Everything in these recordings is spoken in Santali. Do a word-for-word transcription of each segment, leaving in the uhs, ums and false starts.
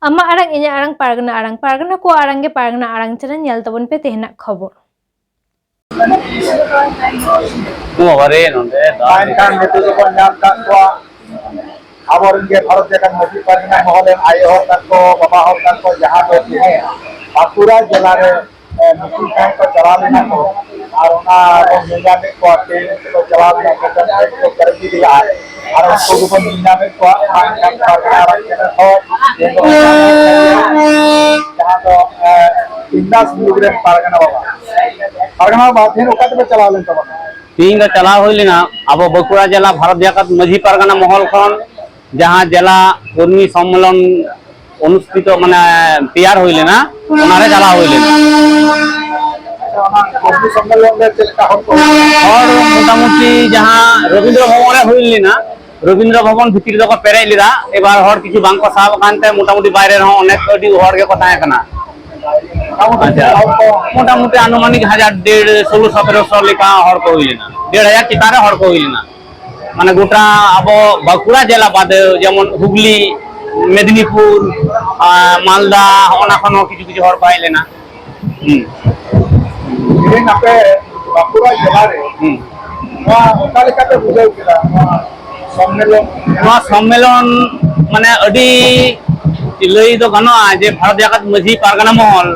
ᱟᱢᱟᱜ ᱟᱲᱟᱝ, ᱤᱧᱟᱹᱜ ᱟᱲᱟᱝ, ᱯᱟᱨᱜᱟᱱᱟ ᱟᱲᱟᱝ, ᱯᱟᱨᱜᱟᱱᱟ ᱠᱚᱣᱟᱜ ᱟᱲᱟᱝ ᱜᱮ ᱯᱟᱨᱜᱟᱱᱟ ᱟᱲᱟᱝ ᱪᱮᱱᱮᱞ᱾ ᱧᱮᱞ ᱛᱟᱵᱚᱱ ᱯᱮ ᱛᱮᱦᱮᱧᱟᱜ ᱠᱷᱚᱵᱚᱨ᱾ ᱵᱟᱵᱟ ᱨᱮ, ᱱᱚᱰᱮ ᱫᱟᱜ ᱢᱮᱱᱠᱷᱟᱱ ᱱᱤᱛᱚᱜ ᱫᱚᱵᱚᱱ ᱧᱟᱢ ᱟᱠᱟᱫ ᱠᱚᱣᱟ ᱟᱵᱚᱨᱮᱱ ᱜᱮ ᱵᱷᱟᱨᱚᱛ ᱡᱟᱠᱟᱛ ᱢᱟᱹᱡᱷᱤ ᱯᱟᱨᱜᱟᱱᱟ ᱢᱚᱦᱚᱞ ᱨᱮᱱ ᱟᱭᱳ ᱦᱚᱲ ᱛᱟᱠᱚ, ᱵᱟᱵᱟ ᱦᱚᱲ ᱛᱟᱠᱚ, ᱡᱟᱦᱟᱸ ᱫᱚ ᱛᱮᱦᱮᱧ ᱵᱟᱸᱠᱩᱲᱟ ᱡᱮᱞᱟ ᱨᱮ, ᱮ, ᱢᱤᱴᱤᱝ ᱛᱟᱦᱮᱸ ᱠᱚ ᱪᱟᱞᱟᱣ ᱞᱮᱱᱟ ᱠᱚ, ᱟᱨ ᱚᱱᱟ ᱵᱚᱱ ᱧᱮᱞ ᱧᱟᱢᱮᱫ ᱠᱚᱣᱟ, ᱴᱨᱮᱱ ᱛᱮᱠᱚ ᱪᱟᱞᱟᱣ ᱞᱮᱱᱟ, ᱠᱚ ᱯᱮᱨᱮᱡ ᱤᱫᱤ ᱞᱮᱫᱼᱟ, ᱟᱨ ᱩᱱᱠᱩ ᱜᱮᱵᱚᱱ ᱧᱮᱞ ᱧᱟᱢᱮᱫ ᱠᱚᱣᱟ᱾ ᱚᱱᱟ ᱮᱱᱠᱷᱟᱱ ᱯᱟᱨᱜᱟᱱᱟ ᱟᱲᱟᱝ ᱪᱮᱱᱮᱞ ᱦᱚᱸ ᱛᱮᱦᱮᱧ ᱫᱚ ᱡᱟᱦᱟᱸ ᱫᱚ, ᱮ, ᱵᱤᱱᱫᱟᱥ ᱜᱨᱩᱯ ᱨᱮᱱ ᱯᱟᱨᱜᱟᱱᱟ ᱵᱟᱵᱟ, ᱯᱟᱨᱜᱟᱱᱟ ᱵᱟᱵᱟ, ᱛᱮᱦᱮᱧ ᱚᱠᱟ ᱛᱮᱯᱮ ᱪᱟᱞᱟᱣ ᱞᱮᱱ ᱛᱟᱵᱚᱱᱟ? ᱛᱤᱦᱤᱧ ᱫᱚ ᱪᱟᱞᱟᱣ ᱦᱩᱭ ᱞᱮᱱᱟ ᱟᱵᱚ ᱵᱟᱸᱠᱩᱲᱟ ᱡᱮᱞᱟ ᱵᱷᱟᱨᱚᱛ ᱡᱟᱠᱟᱛ ᱢᱟᱹᱡᱷᱤ ᱯᱟᱨᱜᱟᱱᱟ ᱢᱚᱦᱚᱞ ᱠᱷᱚᱱ ᱡᱟᱦᱟᱸ ᱡᱮᱞᱟ ᱠᱚᱨᱢᱤ ᱥᱚᱢᱢᱮᱞᱚᱱ ᱚᱱᱩᱥᱴᱷᱤᱛᱚ, ᱢᱟᱱᱮ, ᱛᱮᱭᱟᱨ ᱦᱩᱭ ᱞᱮᱱᱟ, ᱚᱱᱟᱨᱮ ᱪᱟᱞᱟᱣ ᱦᱩᱭ ᱞᱮᱱᱟ᱾ ᱟᱪᱪᱷᱟ, ᱚᱱᱟ ᱠᱚᱨᱢᱤ ᱥᱚᱢᱢᱮᱞᱚᱱ ᱨᱮ ᱪᱮᱫ ᱞᱮᱠᱟ ᱦᱚᱲ ᱠᱚ ᱦᱩᱭ ᱞᱮᱱᱟ? ᱦᱚᱲ ᱢᱚᱴᱟᱢᱩᱴᱤ ᱡᱟᱦᱟᱸ ᱨᱚᱵᱤᱱᱫᱨᱚ ᱵᱷᱚᱵᱚᱱ ᱨᱮ ᱦᱩᱭ ᱞᱮᱱᱟ, ᱨᱚᱵᱤᱱᱫᱨᱚ ᱵᱷᱚᱵᱚᱱ ᱵᱷᱤᱛᱤᱨ ᱫᱚᱠᱚ ᱯᱮᱨᱮᱡ ᱞᱮᱫᱟ, ᱮᱵᱟᱨ ᱦᱚᱲ ᱠᱤᱪᱷᱩ ᱵᱟᱝ ᱠᱚ ᱥᱟᱵ ᱟᱠᱟᱱ ᱛᱮ ᱢᱚᱴᱟᱢᱩᱴᱤ ᱵᱟᱭᱨᱮ ᱨᱮᱦᱚᱸ ᱚᱱᱮᱠ ᱟᱹᱰᱤ ᱦᱚᱲ ᱜᱮᱠᱚ ᱛᱟᱦᱮᱸ ᱠᱟᱱᱟ᱾ ᱟᱪᱪᱷᱟ, ᱢᱚᱴᱟᱢᱩᱴᱤ ᱟᱱᱩᱢᱟᱱᱤᱠ ᱦᱟᱡᱟᱨ ᱰᱮᱲ, ᱥᱳᱞᱳ ᱥᱚᱛᱮᱨᱚᱥᱚ ᱞᱮᱠᱟ ᱦᱚᱲ ᱠᱚ ᱦᱩᱭ ᱞᱮᱱᱟ, ᱰᱮᱲ ᱦᱟᱡᱟᱨ ᱪᱮᱛᱟᱱ ᱨᱮ ᱦᱚᱲ ᱠᱚ ᱦᱩᱭ ᱞᱮᱱᱟ᱾ ᱢᱟᱱᱮ ᱜᱚᱴᱟ ᱟᱵᱚ ᱵᱟᱸᱠᱩᱲᱟ ᱡᱮᱞᱟ ᱵᱟᱫᱮ ᱡᱮᱢᱚᱱ ᱦᱩᱜᱽᱞᱤ, ᱢᱮᱫᱽᱱᱤᱯᱩᱨ, ᱟᱨ ᱢᱟᱞᱫᱟ, ᱦᱚᱸᱜᱼᱚ ᱱᱟ ᱠᱷᱚᱱ ᱦᱚᱸ ᱠᱤᱪᱷᱩ ᱠᱤᱪᱷᱩ ᱦᱚᱲ ᱠᱚ ᱦᱮᱡ ᱞᱮᱱᱟ᱾ ᱦᱩᱸ᱾ ᱛᱮᱦᱮᱧ ᱟᱯᱮ ᱵᱟᱸᱠᱩᱲᱟ ᱡᱮᱞᱟ ᱨᱮ ᱦᱩᱸ᱾ ᱱᱚᱣᱟ ᱚᱠᱟ ᱞᱮᱠᱟ ᱯᱮ ᱵᱩᱡᱷᱟᱹᱣ ᱠᱮᱫᱟ, ᱱᱚᱣᱟ ᱥᱚᱢᱢᱮᱞᱚᱱ? ᱱᱚᱣᱟ ᱥᱚᱢᱢᱮᱞᱚᱱ ᱢᱟᱱᱮ ᱟᱹᱰᱤ ᱞᱟᱹᱭ ᱫᱚ ᱜᱟᱱᱚᱜᱼᱟ ᱡᱮ ᱵᱷᱟᱨᱚᱛ ᱡᱟᱠᱟᱛ ᱢᱟᱹᱡᱷᱤ ᱯᱟᱨᱜᱟᱱᱟ ᱢᱚᱦᱚᱞ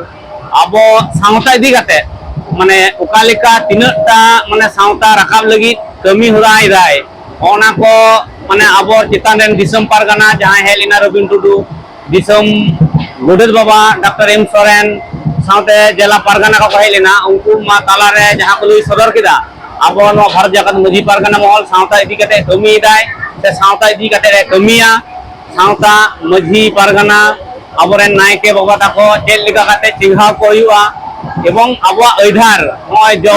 ᱟᱵᱚ ᱥᱟᱶᱛᱟ ᱤᱫᱤ ᱠᱟᱛᱮ, ᱢᱟᱱᱮ ᱚᱠᱟ ᱞᱮᱠᱟ ᱛᱤᱱᱟᱹᱜ ᱴᱟ, ᱢᱟᱱᱮ ᱥᱟᱶᱛᱟ ᱨᱟᱠᱟᱵ ᱞᱟᱹᱜᱤᱫ ᱠᱟᱹᱢᱤ ᱦᱚᱨᱟ ᱮᱫᱟᱭ, ᱚᱱᱟ ᱠᱚ, ᱢᱟᱱᱮ ᱟᱵᱚ ᱪᱮᱛᱟᱱ ᱨᱮᱱ ᱫᱤᱥᱚᱢ ᱯᱟᱨᱜᱟᱱᱟ ᱡᱟᱦᱟᱸᱭ ᱦᱮᱡ ᱞᱮᱱᱟ, ᱨᱚᱵᱤᱱ ᱴᱩᱰᱩ, ᱫᱤᱥᱚᱢ ᱜᱚᱰᱮᱛ ᱵᱟᱵᱟ ᱰᱟᱠᱛᱟᱨ ᱮᱢ ᱥᱚᱨᱮᱱ, ᱥᱟᱶᱛᱮ ᱡᱮᱞᱟ ᱯᱟᱨᱜᱟᱱᱟ ᱠᱚᱠᱚ ᱦᱮᱡ ᱞᱮᱱᱟ, ᱩᱱᱠᱩ ᱢᱟ ᱛᱟᱞᱟᱨᱮ ᱡᱟᱦᱟᱸ ᱠᱚ ᱞᱟᱹᱭ ᱥᱚᱫᱚᱨ ᱠᱮᱫᱟ, ᱟᱵᱚ ᱱᱚᱣᱟ ᱵᱷᱟᱨᱚᱛ ᱡᱟᱠᱟᱛ ᱢᱟᱹᱡᱷᱤ ᱯᱟᱨᱜᱟᱱᱟ ᱢᱚᱦᱚᱞ ᱥᱟᱶᱛᱟ ᱤᱫᱤ ᱠᱟᱛᱮ ᱠᱟᱹᱢᱤᱭᱮᱫᱟᱭ ᱥᱮ ᱥᱟᱶᱛᱟ ᱤᱫᱤ ᱠᱟᱛᱮ ᱮ ᱠᱟᱹᱢᱤᱭᱟ, ᱥᱟᱶᱛᱟ ᱢᱟᱹᱡᱷᱤ ᱯᱟᱨᱜᱟᱱᱟ ᱟᱵᱚᱨᱮᱱ ᱱᱟᱭᱠᱮ ᱵᱟᱵᱟ ᱛᱟᱠᱚ ᱪᱮᱫ ᱞᱮᱠᱟ ᱠᱟᱛᱮ ᱪᱮᱸᱜᱷᱟᱣ ᱠᱚ ᱦᱩᱭᱩᱜᱼᱟ, ᱮᱵᱚᱝ ᱟᱵᱚᱣᱟᱜ ᱟᱹᱭᱫᱟᱹᱨ ᱱᱚᱜᱼᱚᱭ ᱡᱚ-,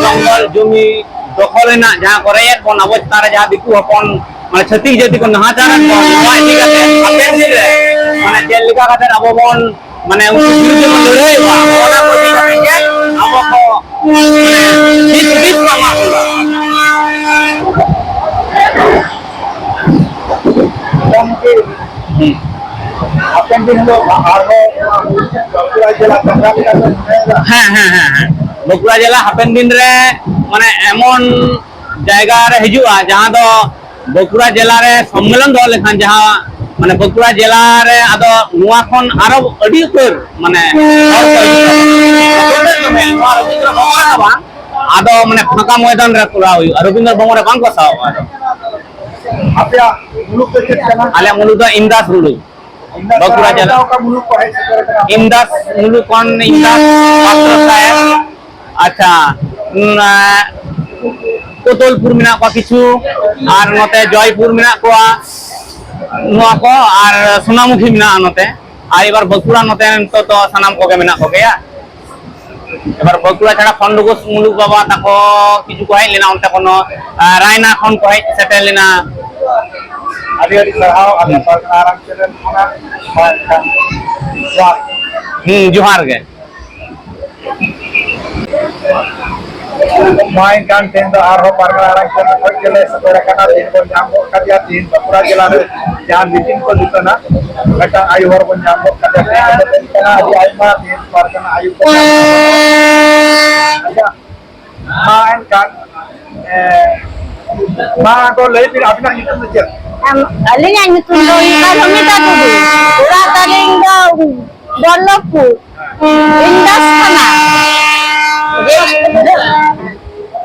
ᱡᱚᱝᱜᱚᱞ ᱡᱚᱢᱤ ᱫᱚᱠᱷᱚᱞ ᱨᱮᱱᱟᱜ ᱡᱟᱦᱟᱸ ᱠᱚ ᱨᱮᱡ ᱮᱫ ᱵᱚᱱ, ᱟᱵᱚ ᱪᱮᱛᱟᱱ ᱨᱮ ᱡᱟᱦᱟᱸ ᱫᱤᱠᱩ ᱦᱚᱯᱚᱱ, ᱢᱟᱱᱮ ᱪᱷᱟᱹᱛᱤᱠ ᱡᱟᱹᱛᱤ ᱠᱚ ᱱᱟᱦᱟᱪᱟᱨ ᱮᱫ ᱵᱚᱱ, ᱱᱚᱣᱟ ᱤᱫᱤ ᱠᱟᱛᱮ ᱦᱟᱯᱮᱱ ᱫᱤᱱ ᱨᱮ ᱢᱟᱱᱮ ᱪᱮᱫ ᱞᱮᱠᱟ ᱠᱟᱛᱮ ᱟᱵᱚ ᱵᱚᱱ, ᱢᱟᱱᱮ ᱩᱱᱠᱩ ᱵᱤᱨᱩᱫᱷ ᱨᱮᱵᱚᱱ ᱞᱟᱹᱲᱦᱟᱹᱭᱚᱜᱼᱟ, ᱚᱱᱟ ᱠᱚ ᱤᱫᱤ ᱠᱟᱛᱮ ᱜᱮ ᱟᱵᱚ ᱠᱚ, ᱢᱟᱱᱮ, ᱫᱤᱥ ᱦᱩᱫᱤᱥ ᱠᱚ ᱮᱢᱟ ᱵᱚᱱᱟ᱾ ᱜᱚᱢᱠᱮ, ᱦᱩᱸ᱾ ᱦᱟᱯᱮᱱ ᱫᱤᱱ ᱦᱤᱞᱳᱜ ᱟᱨᱦᱚᱸ ᱱᱚᱣᱟ ᱵᱟᱸᱠᱩᱲᱟ ᱡᱮᱞᱟ ᱪᱟᱸᱜᱟ ᱞᱮᱠᱟᱛᱮ ᱢᱚᱱᱮᱭᱮᱫᱟ? ᱦᱮᱸ, ᱦᱮᱸ, ᱦᱮᱸ, ᱦᱮᱸ᱾ ᱵᱟᱸᱠᱩᱲᱟ ᱡᱮᱞᱟ ᱦᱟᱯᱮᱱ ᱫᱤᱱ ᱨᱮ, ᱢᱟᱱᱮ, ᱮᱢᱚᱱ ᱡᱟᱭᱜᱟ ᱨᱮ ᱦᱤᱡᱩᱜᱼᱟ, ᱡᱟᱦᱟᱸ ᱫᱚ ᱵᱟᱸᱠᱩᱲᱟ ᱡᱮᱞᱟ ᱨᱮ ᱥᱚᱢᱢᱮᱞᱚᱱ ᱫᱚᱦᱚ ᱞᱮᱠᱷᱟᱱ, ᱡᱟᱦᱟᱸ, ᱢᱟᱱᱮ, ᱵᱟᱸᱠᱩᱲᱟ ᱡᱮᱞᱟ ᱨᱮ ᱟᱫᱚ ᱱᱚᱣᱟ ᱠᱷᱚᱱ ᱟᱨᱚ ᱟᱹᱰᱤ ᱩᱛᱟᱹᱨ, ᱢᱟᱱᱮ, ᱦᱚᱲ ᱠᱚ ᱦᱤᱡᱩᱜᱼᱟ᱾ ᱱᱚᱣᱟ ᱨᱚᱵᱤᱱᱫᱨᱚ ᱵᱷᱚᱵᱚᱱ ᱨᱮ ᱫᱚ ᱵᱟᱝ, ᱟᱫᱚ, ᱢᱟᱱᱮ, ᱯᱷᱟᱸᱠᱟ ᱢᱚᱭᱫᱟᱱ ᱨᱮ ᱠᱚᱨᱟᱣ ᱦᱩᱭᱩᱜᱼᱟ, ᱨᱚᱵᱤᱱᱫᱨᱚ ᱵᱷᱚᱵᱚᱱ ᱨᱮ ᱵᱟᱝ ᱠᱚ ᱥᱟᱦᱟᱣᱟ ᱟᱫᱚ᱾ ᱟᱯᱮᱭᱟᱜ ᱢᱩᱞᱩᱠ ᱫᱚ ᱪᱮᱫ ᱠᱟᱱᱟ? ᱟᱞᱮᱭᱟᱜ ᱢᱩᱞᱩᱠ ᱫᱚ ᱤᱱᱫᱟᱥ ᱢᱩᱞᱩᱠ᱾ ᱤᱱᱫᱟᱥ ᱵᱟᱸᱠᱩᱲᱟ ᱟᱨ ᱡᱮᱞᱟ᱾ ᱚᱠᱟ ᱚᱠᱟ ᱢᱩᱞᱩᱠ ᱠᱚ ᱦᱮᱡ ᱥᱮᱴᱮᱨ ᱠᱟᱱᱟ? ᱤᱱᱫᱟᱥ ᱢᱩᱞᱩᱠ ᱠᱷᱚᱱ ᱤᱱᱫᱟᱥ ᱯᱟᱛᱨᱚ ᱥᱟᱦᱮᱵᱽ, ᱟᱪᱪᱷᱟ, ᱩᱸ, ᱟᱸ, ᱠᱳᱛᱚᱞᱯᱩᱨ ᱢᱮᱱᱟᱜ ᱠᱚᱣᱟ ᱠᱤᱪᱷᱩ, ᱟᱨ ᱱᱚᱛᱮ ᱡᱚᱭᱯᱩᱨ ᱢᱮᱱᱟᱜ ᱠᱚᱣᱟ, ᱱᱚᱣᱟ ᱠᱚ, ᱟᱨ ᱥᱳᱱᱟᱢᱩᱠᱷᱤ ᱢᱮᱱᱟᱜᱼᱟ ᱱᱚᱛᱮ᱾ ᱟᱨ ᱮᱵᱟᱨ ᱵᱟᱸᱠᱩᱲᱟ ᱱᱚᱛᱮ ᱱᱤᱛᱚᱜ ᱫᱚ ᱥᱟᱱᱟᱢ ᱠᱚᱜᱮ ᱢᱮᱱᱟᱜ ᱠᱚᱜᱮᱭᱟ᱾ ᱮᱵᱟᱨ ᱵᱟᱸᱠᱩᱲᱟ ᱪᱷᱟᱲᱟ ᱠᱷᱚᱱᱰᱚᱜᱷᱳᱥ ᱢᱩᱞᱩᱠ ᱵᱟᱵᱟ ᱛᱟᱠᱚ ᱠᱤᱪᱷᱩ ᱠᱚ ᱦᱮᱡ ᱞᱮᱱᱟ, ᱚᱱᱛᱮ ᱠᱷᱚᱱ ᱦᱚᱸ, ᱟᱨ ᱨᱟᱭᱱᱟ ᱠᱷᱚᱱ ᱠᱚ ᱦᱮᱡ ᱥᱮᱴᱮᱨ ᱞᱮᱱᱟ᱾ ᱟᱹᱰᱤ ᱟᱹᱰᱤ ᱥᱟᱨᱦᱟᱣ ᱟᱞᱮ ᱯᱟᱨᱜᱟᱱᱟ ᱟᱨᱟᱢ ᱪᱮᱱᱮᱞ ᱠᱷᱚᱱᱟᱜ᱾ ᱢᱟ ᱮᱱᱠᱷᱟᱱ ᱡᱚᱦᱟᱨ᱾ ᱦᱩᱸ, ᱡᱚᱦᱟᱨ ᱜᱮ᱾ ᱢᱟ ᱮᱱᱠᱷᱟᱱ ᱛᱮᱦᱮᱧ ᱫᱚ ᱟᱨᱦᱚᱸ ᱯᱟᱨᱜᱟᱱᱟ ᱟᱨᱟᱢ ᱪᱮᱱᱮᱞ ᱠᱷᱚᱱ ᱜᱮᱞᱮ ᱥᱮᱴᱮᱨ ᱟᱠᱟᱱᱟ᱾ ᱛᱮᱦᱮᱧ ᱵᱚᱱ ᱧᱟᱢ ᱜᱚᱫ ᱠᱟᱫᱮᱭᱟ᱾ ᱛᱮᱦᱮᱧ ᱵᱟᱸᱠᱩᱲᱟ ᱡᱮᱞᱟ ᱨᱮ ᱡᱟᱦᱟᱸ ᱢᱤᱴᱤᱝ ᱠᱚ ᱫᱩᱠᱟᱹᱱᱟ, ᱢᱤᱫᱴᱟᱝ ᱟᱭᱳ ᱦᱚᱲ ᱵᱚᱱ ᱧᱟᱢ ᱜᱚᱫ ᱠᱟᱫᱮᱭᱟ᱾ ᱛᱮᱦᱮᱧ ᱫᱚ ᱟᱹᱰᱤ ᱟᱭᱢᱟ ᱛᱮᱦᱮᱧ ᱯᱟᱨᱜᱟᱱᱟ ᱟᱭᱳ ᱠᱚ ᱧᱟᱢ ᱜᱚᱫ ᱠᱟᱫᱮᱭᱟ᱾ ᱟᱪᱪᱷᱟ, ᱢᱟ ᱮᱱᱠᱷᱟᱱ, ᱮ, ᱢᱟ ᱟᱫᱚ ᱞᱟᱹᱭ ᱵᱤᱱ, ᱟᱹᱵᱤᱱᱟᱜ ᱧᱩᱛᱩᱢ ᱫᱚ ᱪᱮᱫ? ᱟᱢ, ᱟᱹᱞᱤᱧᱟᱜ ᱧᱩᱛᱩᱢ ᱫᱚ ᱦᱩᱭᱩᱜ ᱠᱟᱱᱟ ᱨᱚᱢᱤᱛᱟ ᱴᱩᱰᱩ᱾ ᱚᱲᱟᱜ ᱛᱟᱹᱞᱤᱧ ᱫᱚ ᱵᱚᱞᱞᱚᱵᱷᱯᱩᱨ, ᱤᱱᱫᱟᱥ ᱛᱷᱟᱱᱟ᱾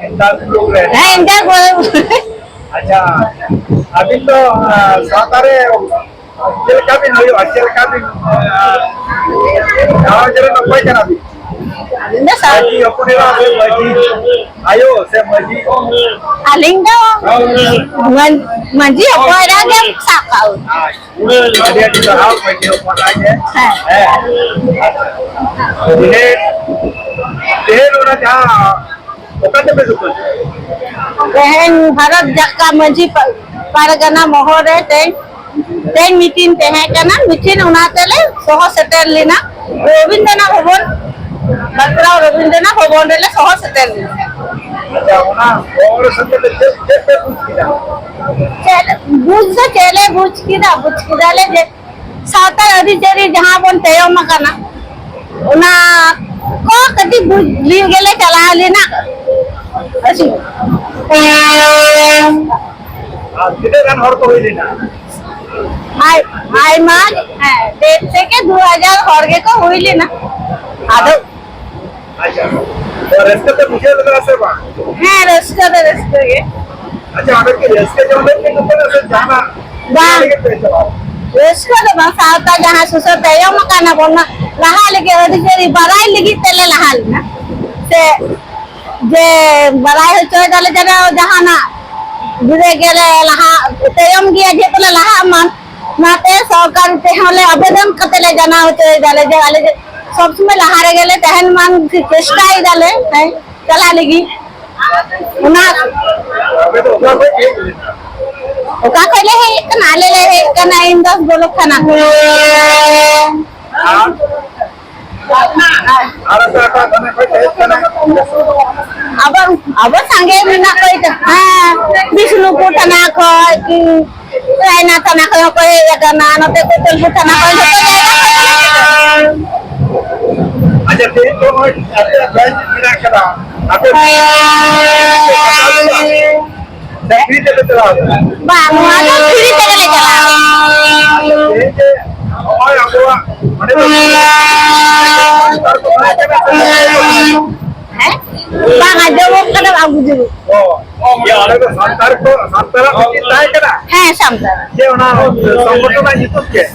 ᱤᱱᱫᱟᱥ ᱵᱞᱚᱠ ᱨᱮ? ᱦᱮᱸ, ᱤᱱᱫᱟᱥ ᱵᱞᱚᱠ᱾ ᱟᱪᱪᱷᱟ, ᱟᱹᱵᱤᱱ ᱫᱚ, ᱟ, ᱥᱟᱶᱛᱟ ᱨᱮ ᱪᱮᱫ ᱞᱮᱠᱟ ᱵᱤᱱ ᱦᱩᱭᱩᱜᱼᱟ? ᱪᱮᱫ ᱞᱮᱠᱟ ᱵᱤᱱ, ᱟ, ᱜᱷᱟᱨᱚᱸᱡᱽ ᱨᱮᱱ ᱚᱠᱚᱭ ᱠᱟᱱᱟ ᱵᱤᱱ? ᱟᱹᱞᱤᱧ ᱫᱚ ᱥᱟᱶ- ᱢᱟᱹᱡᱷᱤ ᱦᱚᱯᱚᱱ ᱮᱨᱟ ᱥᱮ ᱢᱟᱹᱡᱷᱤ ᱟᱭᱳ ᱥᱮ ᱢᱟᱹᱡᱷᱤ? ᱟᱹᱞᱤᱧ ᱫᱚ ᱢᱟᱹ-, ᱢᱟᱹᱡᱷᱤ ᱦᱚᱯᱚᱱ ᱮᱨᱟ ᱜᱮ ᱥᱟᱵ ᱠᱟᱜ ᱦᱩᱭᱩᱜᱼᱟ᱾ ᱟᱪᱪᱷᱟ᱾ ᱟᱹᱰᱤ ᱟᱹᱰᱤ ᱥᱟᱨᱦᱟᱣ ᱢᱟᱹᱡᱷᱤ ᱦᱚᱯᱚᱱ ᱮᱨᱟ ᱜᱮ᱾ ᱦᱮᱸ᱾ ᱦᱮᱸ᱾ ᱛᱮᱦᱮᱧ, ᱛᱮᱦᱮᱧ ᱚᱱᱟ ᱡᱟᱦᱟᱸ ᱚᱠᱟ ᱛᱮᱯᱮ ᱫᱩᱠᱟᱹᱱ? ᱛᱮᱦᱮᱧ ᱵᱷᱟᱨᱚᱛ ᱡᱟᱠᱟᱛ ᱢᱟᱹᱡᱷᱤ ᱯᱟ-, ᱯᱟᱨᱜᱟᱱᱟ ᱢᱚᱦᱚᱞ ᱨᱮ ᱛᱮᱦᱮᱧ, ᱛᱮᱦᱮᱧ ᱢᱤᱴᱤᱝ ᱛᱟᱦᱮᱸ ᱠᱟᱱᱟ, ᱢᱤᱴᱤᱝ ᱚᱱᱟ ᱛᱮᱞᱮ ᱥᱚᱦᱚ ᱥᱮᱴᱮᱨ ᱞᱮᱱᱟ ᱨᱚᱵᱤᱱᱫᱨᱚᱱᱟᱛᱷ ᱵᱷᱚᱵᱚᱱ, ᱵᱟᱸᱠᱩᱲᱟ ᱨᱚᱵᱤᱱᱫᱨᱚᱱᱟᱛᱷ ᱵᱷᱚᱵᱚᱱ ᱨᱮᱞᱮ ᱥᱚᱦᱚ ᱥᱮᱴᱮᱨ ᱞᱮᱱᱟ᱾ ᱟᱪᱪᱷᱟ, ᱚᱱᱟ ᱦᱚᱲ ᱥᱟᱛᱮ ᱪᱮᱫ, ᱪᱮᱫ ᱯᱮ ᱵᱩᱡᱽ ᱠᱮᱫᱟ? ᱪᱮᱫ ᱵᱩᱡᱽ ᱫᱚ ᱪᱮᱫ ᱞᱮ ᱵᱩᱡᱽ ᱠᱮᱫᱟ, ᱵᱩᱡᱽ ᱠᱮᱫᱟᱞᱮ ᱡᱮ ᱥᱟᱶᱛᱟ ᱟᱹᱨᱤᱪᱟᱹᱞᱤ ᱡᱟᱦᱟᱸ ᱵᱚᱱ ᱛᱟᱭᱚᱢ ᱟᱠᱟᱱᱟ, ᱚᱱᱟ ᱠᱚ ᱠᱟᱹᱴᱤᱡ ᱵᱩᱡᱽ ᱞᱟᱹᱜᱤᱫ ᱜᱮᱞᱮ ᱪᱟᱞᱟᱣ ᱞᱮᱱᱟ᱾ ᱟᱹᱥᱤ᱾ ᱟᱨ ᱛᱤᱱᱟᱹᱜ ᱜᱟᱱ ᱦᱚᱲ ᱠᱚ ᱦᱩᱭ ᱞᱮᱱᱟ? ᱟᱭ-, ᱟᱭᱢᱟ, ᱦᱮᱸ, ᱰᱮᱲ ᱛᱷᱮᱠᱮ ᱫᱩ ᱦᱟᱡᱟᱨ ᱦᱚᱲ ᱜᱮᱠᱚ ᱦᱩᱭ ᱞᱮᱱᱟ᱾ ᱟᱫᱚ ᱟᱪᱪᱷᱟ, ᱛᱚ ᱨᱟᱹᱥᱠᱟᱹ ᱯᱮ ᱵᱩᱡᱷᱟᱹᱣ ᱞᱮᱫᱟ ᱥᱮ ᱵᱟᱝ? ᱦᱮᱸ, ᱨᱟᱹᱥᱠᱟᱹ ᱫᱚ ᱨᱟᱹᱥᱠᱟᱹ ᱜᱮ᱾ ᱟᱪᱪᱷᱟ, ᱟᱯᱮ ᱠᱤ ᱨᱟᱹᱥᱠᱟᱹ ᱡᱚᱝ ᱞᱟᱹᱜᱤᱫ ᱯᱮ ᱪᱟᱞᱟᱣ ᱞᱮᱱᱟ ᱥᱮ ᱡᱟᱦᱟᱱᱟᱜ ᱵᱟᱝ᱾ ᱞᱟᱹᱜᱤᱫ ᱯᱮ ᱪᱟᱞᱟᱣ? ᱨᱟᱹᱥᱠᱟᱹ ᱫᱚ ᱵᱟᱝ, ᱥᱟᱶᱛᱟ ᱡᱟᱦᱟᱸ ᱥᱩᱥᱟᱹᱨ ᱛᱟᱭᱚᱢ ᱟᱠᱟᱱᱟ ᱵᱚᱱ, ᱞᱟᱦᱟ ᱞᱟᱹᱜᱤᱫ ᱟᱹᱨᱤᱪᱟᱹᱞᱤ ᱵᱟᱲᱟᱭ ᱞᱟᱹᱜᱤᱫ ᱛᱮᱞᱮ ᱞᱟᱦᱟ ᱞᱮᱱᱟ᱾ ᱥᱮ ᱡᱮ ᱵᱟᱲᱟᱭ ᱦᱚᱪᱚᱭ ᱫᱟᱞᱮ ᱡᱮᱱᱚ ᱡᱟᱦᱟᱱᱟᱜ ᱡᱩᱫᱤ ᱜᱮᱞᱮ ᱞᱟᱦᱟ ᱛᱟᱭᱚᱢ ᱜᱮᱭᱟ, ᱡᱮᱦᱮᱛᱩ ᱞᱮ ᱞᱟᱦᱟᱜ ᱢᱟ, ᱚᱱᱟᱛᱮ ᱥᱚᱨᱠᱟᱨ ᱴᱷᱮᱱ ᱦᱚᱸᱞᱮ ᱟᱵᱮᱫᱚᱱ ᱠᱟᱛᱮ ᱞᱮ ᱡᱟᱱᱟᱣ ᱦᱚᱪᱚᱭ ᱫᱟᱞᱮ ᱡᱮ ᱟᱞᱮ ᱡᱮ ᱥᱚᱵ ᱥᱚᱢᱚᱭ ᱞᱟᱦᱟ ᱨᱮᱜᱮ ᱞᱮ ᱛᱟᱦᱮᱱ ᱢᱟ, ᱪᱮᱥᱴᱟᱭ ᱫᱟᱞᱮ, ᱦᱮᱸ, ᱪᱟᱞᱟᱜ ᱞᱟᱹᱜᱤᱫ᱾ ᱚᱱᱟ ᱟᱯᱮ ᱫᱚ ᱚᱠᱟ ᱠᱷᱚᱡ ᱯᱮ ᱦᱮᱡ ᱞᱮᱱᱟ? ᱚᱠᱟ ᱠᱷᱚᱡ ᱞᱮ ᱦᱮᱡ ᱠᱟᱱᱟ? ᱟᱞᱮ ᱞᱮ ᱦᱮᱡ ᱠᱟᱱᱟ ᱤᱱᱫᱚᱥ ᱵᱞᱚᱠ ᱛᱷᱟᱱᱟ ᱠᱷᱚᱱ᱾ ᱟᱨ? ᱟᱨ ᱚᱠᱟ ᱚᱠᱟ ᱛᱷᱟᱱᱟ ᱠᱷᱚᱡ ᱯᱮ ᱦᱮᱡ ᱠᱟᱱᱟ? ᱟᱵᱚ, ᱟᱵᱚ ᱥᱟᱸᱜᱮ ᱢᱮᱱᱟᱜ ᱠᱚ ᱜᱮᱭᱟ᱾ ᱦᱮᱸ, ᱵᱤᱥᱱᱩᱯᱩᱨ ᱛᱷᱟᱱᱟ ᱠᱷᱚᱡ, ᱦᱩᱸ, ᱨᱟᱭᱱᱟ ᱛᱷᱟᱱᱟ ᱠᱷᱚᱡ ᱦᱚᱸᱠᱚ ᱦᱮᱡ ᱟᱠᱟᱱᱟ, ᱱᱚᱛᱮ ᱠᱚᱛᱚᱞᱯᱩᱨ ᱛᱷᱟᱱᱟ ᱠᱷᱚᱡ ᱡᱚᱛᱚ ᱡᱟᱭᱜᱟ ᱠᱷᱚᱡ ᱜᱮ ᱦᱮᱡ ᱟᱠᱟᱱᱟ᱾ ᱟᱪᱪᱷᱟ, ᱛᱮᱦᱮᱧ ᱫᱚ ᱱᱚᱜᱼᱚᱭ ᱟᱯᱮᱭᱟᱜ ᱵᱮᱪ ᱢᱮᱱᱟᱜ ᱠᱟᱫᱟ, ᱟᱯᱮ ᱥᱮ ᱯᱷᱨᱤ ᱛᱮᱯᱮ ᱪᱟᱞᱟᱣ ᱠᱟᱱᱟ? ᱵᱟᱝ, ᱱᱚᱣᱟ ᱫᱚ ᱯᱷᱨᱤ ᱛᱮᱜᱮ ᱞᱮ ᱪᱟᱞᱟᱣ ᱠᱟᱱᱟ᱾ ᱛᱮᱦᱮᱧ ᱡᱮ ᱱᱚᱜᱼᱚᱭ ᱟᱵᱚᱣᱟᱜ ᱚᱸᱰᱮ ᱫᱚ ᱥᱟᱱᱛᱟᱲ ᱠᱚ ᱛᱟᱦᱮᱸ ᱠᱟᱱᱟ ᱥᱮ? ᱦᱮᱸ? ᱵᱟᱝ ᱟᱸᱡᱚᱢᱚᱜ ᱠᱟᱱᱟ, ᱵᱟᱝ ᱵᱩᱡᱷᱟᱹᱜ᱾ ᱚ, ᱤᱭᱟᱹ, ᱚᱸᱰᱮ ᱫᱚ ᱥᱟᱱᱛᱟᱲ ᱠᱚ, ᱥᱟᱱᱛᱟᱲᱟᱜ ᱢᱤᱫᱴᱤᱡ ᱛᱟᱦᱮᱸ ᱠᱟᱱᱟ? ᱦᱮᱸ, ᱥᱟᱱᱛᱟᱲ᱾ ᱪᱮᱫ ᱚᱱᱟ ᱥᱚᱝᱜᱚᱴᱷᱚᱱ ᱨᱮᱱᱟᱜ ᱧᱩᱛᱩᱢ ᱪᱮᱫ?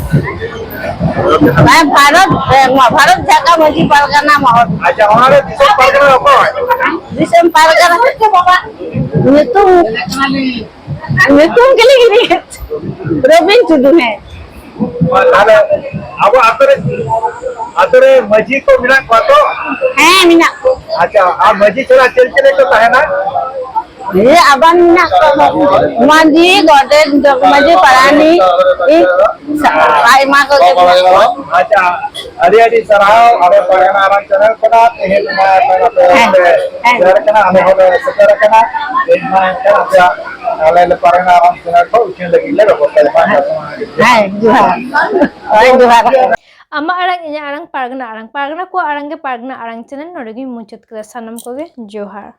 ᱦᱮᱸ, ᱵᱷᱟᱨᱚᱛ, ᱮ, ᱱᱚᱣᱟ ᱵᱷᱟᱨᱚᱛ ᱡᱷᱟᱲᱠᱷᱚᱸᱰ ᱢᱟᱹᱡᱷᱤ ᱯᱟᱨᱜᱟᱱᱟ ᱢᱚᱦᱚᱞ᱾ ᱟᱪᱪᱷᱟ, ᱚᱱᱟ ᱨᱮ ᱫᱤᱥᱚᱢ ᱯᱟᱨᱜᱟᱱᱟ ᱚᱠᱚᱭ? ᱫᱤᱥᱚᱢ ᱯᱟᱨᱜᱟᱱᱟ ᱦᱚᱪᱪᱷᱮ ᱵᱟᱵᱟ, ᱧᱩᱛᱩᱢ, ᱧᱩᱛᱩᱢ ᱜᱮᱞᱤᱧ ᱦᱤᱲᱤᱧ ᱠᱮᱫ᱾ ᱨᱚᱵᱤᱱ ᱴᱩᱰᱩ, ᱦᱮᱸ᱾ ᱛᱟᱦᱞᱮ ᱟᱵᱚ ᱟᱛᱳ ᱨᱮ, ᱟᱛᱳ ᱨᱮ ᱢᱟᱹᱡᱷᱤ ᱠᱚ ᱢᱮᱱᱟᱜ ᱠᱚᱣᱟ ᱛᱚ? ᱦᱮᱸ, ᱢᱮᱱᱟᱜ ᱠᱚ᱾ ᱟᱪᱪᱷᱟ, ᱟᱨ ᱢᱟᱹᱡᱷᱤ ᱪᱷᱟᱲᱟ ᱪᱮᱫ ᱪᱮᱫ ᱠᱚ ᱛᱟᱦᱮᱱᱟ? ᱦᱮᱸ, ᱟᱵᱟᱨ ᱢᱮᱱᱟᱜ ᱠᱚᱣᱟ᱾ ᱢᱟᱹᱡᱷᱤ, ᱜᱚᱰᱮᱛ, ᱡᱚᱜᱽ ᱢᱟᱹᱡᱷᱤ, ᱯᱟᱨᱟᱱᱤᱠ, ᱤ, ᱥᱟ-, ᱟᱭᱢᱟ ᱠᱚᱜᱮ ᱢᱮᱱᱟᱜ ᱠᱚᱣᱟ᱾ ᱟᱪᱪᱷᱟ, ᱟᱹᱰᱤ ᱟᱹᱰᱤ ᱥᱟᱨᱦᱟᱣ᱾ ᱟᱞᱮ ᱯᱟᱨᱜᱟᱱᱟ ᱟᱨᱟᱝ ᱪᱮᱱᱮᱞ ᱠᱷᱚᱱᱟᱜ ᱛᱮᱦᱮᱧ ᱱᱚᱣᱟ ᱟᱯᱮ ᱦᱮᱸ, ᱦᱮᱸ᱾ ᱥᱮᱴᱮᱨ ᱟᱠᱟᱱᱟ, ᱟᱞᱮ ᱦᱚᱸᱞᱮ ᱥᱮᱴᱮᱨ ᱟᱠᱟᱱᱟ᱾ ᱛᱮᱦᱮᱧ ᱢᱟ ᱮᱱᱛᱮ ᱟᱯᱮᱭᱟᱜ, ᱟᱞᱮ ᱞᱮ ᱯᱟᱨᱜᱟᱱᱟ ᱟᱨᱟᱝ ᱪᱮᱱᱮᱞ ᱠᱷᱚᱱ ᱩᱪᱷᱟᱹᱱ ᱞᱟᱹᱜᱤᱫ ᱞᱮ ᱵᱮᱵᱚᱥᱛᱷᱟᱭᱟ᱾ ᱵᱟᱝ? ᱦᱮᱸ, ᱡᱚᱦᱟᱨ᱾ ᱦᱳᱭ, ᱡᱚᱦᱟᱨ᱾ ᱟᱢᱟᱜ ᱟᱲᱟᱝ, ᱤᱧᱟᱹᱜ ᱟᱲᱟᱝ, ᱯᱟᱨᱜᱟᱱᱟ ᱟᱲᱟᱝ, ᱯᱟᱨᱜᱟᱱᱟ ᱠᱚᱣᱟᱜ ᱟᱲᱟᱝ ᱜᱮ ᱯᱟᱨᱜᱟᱱᱟ ᱟᱲᱟᱝ ᱪᱮᱱᱮᱞ᱾ ᱱᱚᱰᱮ ᱜᱤᱧ ᱢᱩᱪᱟᱹᱫ ᱠᱮᱫᱟ᱾ ᱥᱟᱱᱟᱢ ᱠᱚᱜᱮ ᱡᱚᱦᱟᱨ᱾